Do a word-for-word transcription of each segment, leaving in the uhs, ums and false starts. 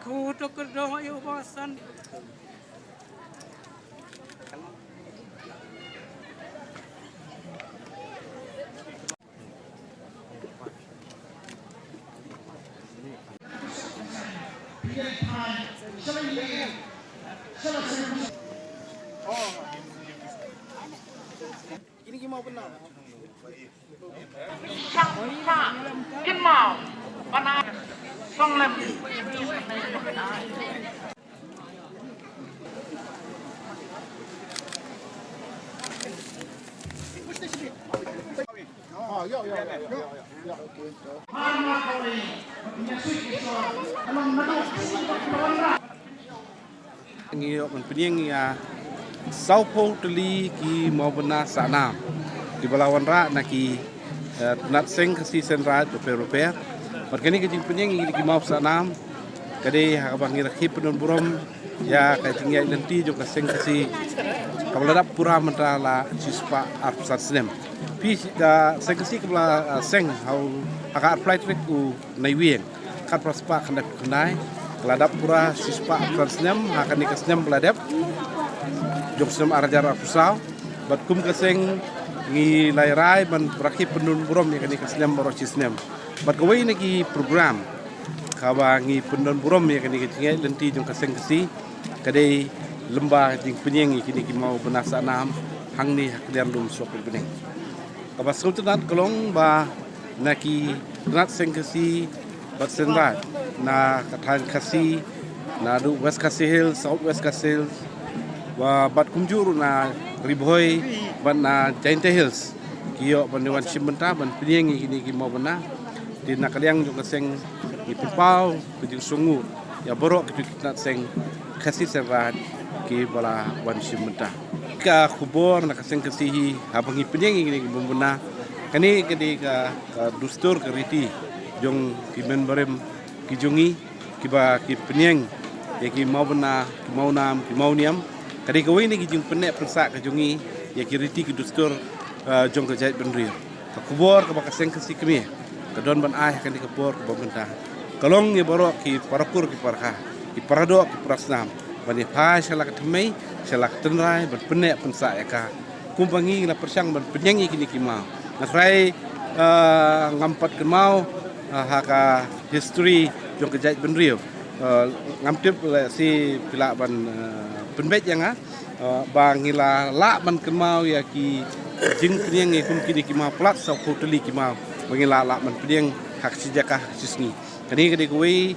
Khu to kyrdoh ïa u ba san. Kini ki mawbynna. Kynmaw, bana, song lem. Ngi ïoh ban pynïeng ïa sawphew tylli ki mawbynna sahnam kiba la wanrah na ki, eh, tnat seng Khasi Seiñraij bapher bapher. Bad kane ka jingpynïeng ïa ki maw sahnam ka dei ha kaba ngi rakhe pyndon burom ïa ka jingïaid lynti jong ka seng Khasi kaba la dap pura mynta la shispah arphew san snem. Phi, ka seng Khasi kaba la, eh, seng ha u, ha ka arphew lai tarik u Naiwieng khatphra spah khyndai phew khyndai, ka la dap pura shispah arphew san snem ha kane ka snem ba la dep jong snem ar hajar arphew saw. Bad kum ka seng ngi la rai ban rakhe pyndon burom ïa kane ka snem baroh shi snem. Bad kawei na ki program kaba ngi pyndon burom ïa kane ka jingïaid lynti jong ka seng Khasi ka dei lyngba jingpynïeng ïa kine ki mawbynna sahnam hangne ha Khliehriat Lum Sohkyrpyning. Kaba sngewtynnat ka long ba na ki tnat seng Khasi bad Seiñraij, na ka thaiñ Khasi, naduh West Khasi Hills, South West Khasi Hills, wa bad kumjuh ruh na Ri Bhoi bad na Jaintia Hills, ki ïoh ban wan shim bynta ban pynïeng ïa kine ki mawbynna. Te na ka liang jong ka seng ngi pynpaw ka jingsngewnguh ïa baroh kito ki tnat seng Khasi Seiñraij kiba la wan shim bynta. Ka khubor na ka seng Khasi hi haba ngi pynïeng ïa kine ki mawbynna, kane ka dei ka, ka dustur, ka riti jong ki mynbarim ki jong ngi kiba ki pynïeng ïa ki mawbynna, ki mawnam, ki mawniam. Ka dei kawei na ki jingpynneh pynsah ka jong ngi ïa ki riti ki dustur, eh, jong ka jaitbynriew. Ka khubor kaba ka seng Khasi Khmer ka don ban ai ha kane ka por kaba mynta ka long ïa baroh ki parakur ki parkha, ki paradoh ki parasnam ban ïa phai sha la ka thymmei, sha la ka tynrai ban pynneh pynsah ïa ka. Kumba ngi la pyrshang ban pynïeng ïa kine ki maw, nga tharai, eh, ngam pat kynmaw, eh, ha ka history jong ka jaitbynriew. Eh, ngam tip lehse phi lah ban, eh, pynbeit ïa nga, eh, ba ngi la lah ban kynmaw ïa ki jingpynïeng ïa kum kine ki maw palat sawphew tylli ki maw ba ngi la lah ban pynïeng ha ka shi jaka ha ka shi sngi. Kane ka dei kawei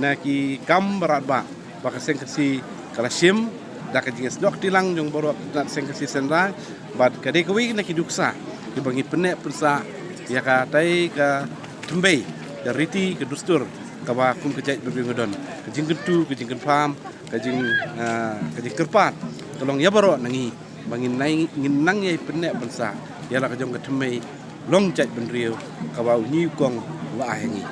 na ki kam ba radbah ba ka seng Khasi ka la shim da ka jingïasnoh kti lang jong baroh ki tnat seng Khasi Seiñraij. Bad ka dei kawei na ki nuksa kiba ngi pynneh pynsah ïa katei ka thymmei, ka riti, ka dustur kaba kum ka jaitbynriew ngi don. Ka jingkyntu, ka jingkyrpad, ka jing, ah, ka jingkyrpad ka long ïa baroh na ngi ba ngin nang, ngin nang ïa pynneh pynsah ïa la ka jong ka thymmei long jaitbynriew kaba u ñiewkong u la ai ha ngi.